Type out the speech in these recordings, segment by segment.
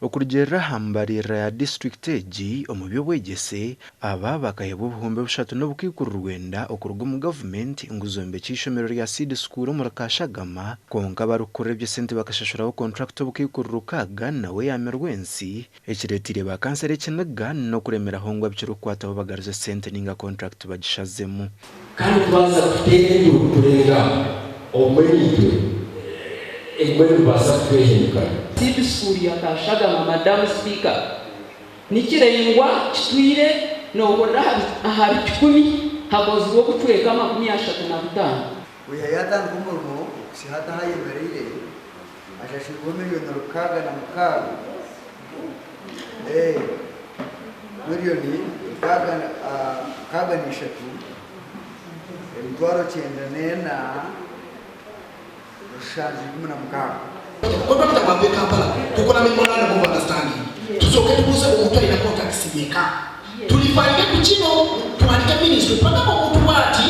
Okurugiirira aha mbaririra ya disiturikiti egi omu by'obwegyese, aba bakaheebwa obuhumbi bushatu n'obukaikuru rwenda okuruga omu gavumenti ngu zombekye eishomero rya Seed School omuri Kashagama kwonka abarikukurira eby'esente bakashashuraho kontrakita obukaikuru rukaaga nawe yaamirwa ensi ekireeteire ba kansara ekiniga n'okuremeraho ngu abikirikukwataho bagaruze esente ninga kontrakiti bagishazemu. Kandi twaza kuteera enduuru kurenga obumwe naitwe ebimwe nibibaasa kutwehindukana. Seed School ya Kashagama Madam Speaker nikiraingwa kitwire nohurira ahari kikumi hakozirwe obucweka 35. Kwiha yaatandika omurimo okuhitsya hati ahu ayemereire, ashashwirweho miriyoni 66, miriyoni 63, 946. Contractor bwava e Kampala tukola memorandum of understanding tusooke tubuuze omuntu alina contacts meka tulifalinge ku kino tuwandike ministry tubagamba omuntu bwati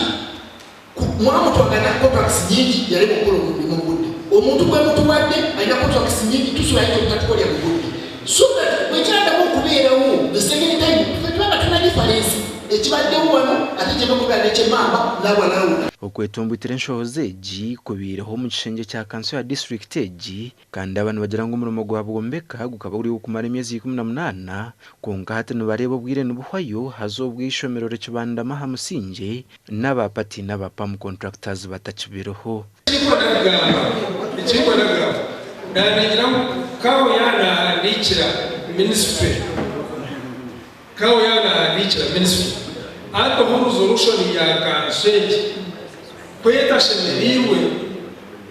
Mwamutwagana contracts nyingi yalema okukola omulimu mubudde. Omuntu gwemutuwadde alina contracts nyingi tusobola ayinza obutatukolera mubudde so that bwekyadamu okubeerawo the second time ffe tuba nga tulina difference ekibaddewo wano ate kireme kubeera nekyemamba nawa nawa. Okwetomboitera enshohoza egi kubaireho omu kishengye kya kanso ya disiturikiti egi Kandi aba nibagira ngu omurimo gwa Bwombeka gukaba guri ogw'okumara emyezi 18, kwonka hati nibareeba obwire nibuhwayo haza obwo eishomero rikibandama aha musingye n'aba Party n'aba Palm Contractors batakibiriho. Ekirikwenda kugamba, naanagira ngu Kao yaanahandiikira minisitule, Kao yaanahandiikira minisitule ateho rizolushoni ya kanso egi ku etashemereirwe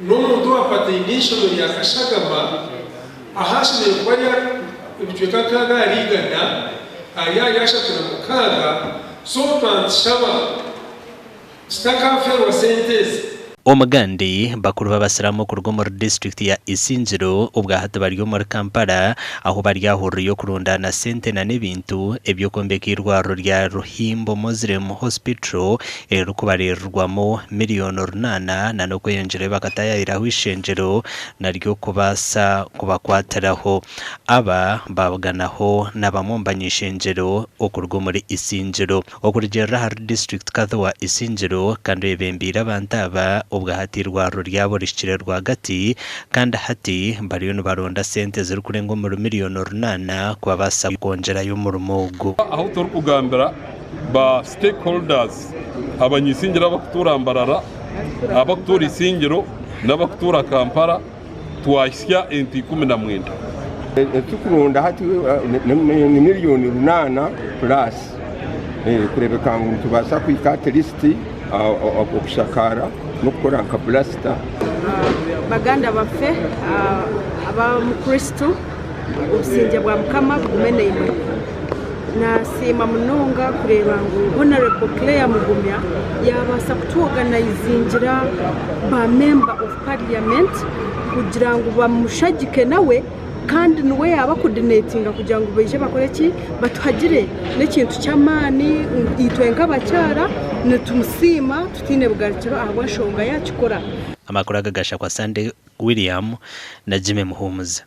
n'omuntu owakwataine eishomero rya Kashagama ahu ashemereire kuba ari ebicweka nkaaga ahari igana ari ahari 36 so twantushaba tutakafeerwa sente ezi. Omugandi, Bakuru b'abasiraamu okuruga omuri disiturikiti ya Isingiro obwahati bari omuri Kampala ahu bari ahururu y'okurundaana sente na n'ebintu eby'okwombeka eirwariro rya Ruhimbo Muslim Hospital eririkubariirirwamu miriyoni runaana na n'okweyongyerayo bakatayaayiraho eishengyero naryo kubaasa kubakwatiraho. Aba baabuganaho na bamwe omu bany'eishengyero okuruga omuri Isingiro. Okurugiirira ahari District Kadhi wa Isingiro kandi oyebembeire abantu aba obwahati eirwariro ryabo rihikire rwagati kandi hati bariyo nibaronda sente ezirikurenga omuri miriyoni runaana kubabaasisa kwongyerayo omurimo ogu. Ahu turikugambira ba stakeholders abanyaisingiro abarikutuura Mbarara, abarikutuura Isingiro n'abarikutuura Kampala twahitsya ente 19. Ekitukuronda hati ni miriyoni runaana purasi kureebeka ngu nitubaasa kuhika at least okushakaara n'okukora nka pulasita. Baganda baffe aba omu Kristo, obusingye bwa Mukama bugume naimwe. Nasiima munonga kureeba ngu Honourable Clare Mugumya yabaasa kutuorganizingira ba member of parliament kugira ngu bamushagike nawe kandi niwe yaaba coordinatinga kugira ngu baije bakore ki batuhagire n'ekintu ky'amaani itwe nk'abakyara nitumusiima tutaine bugarukiro ahabw'enshonga yaakikora. Amakuru aga gashakwa Sunday William na Jimmy Muhumuza.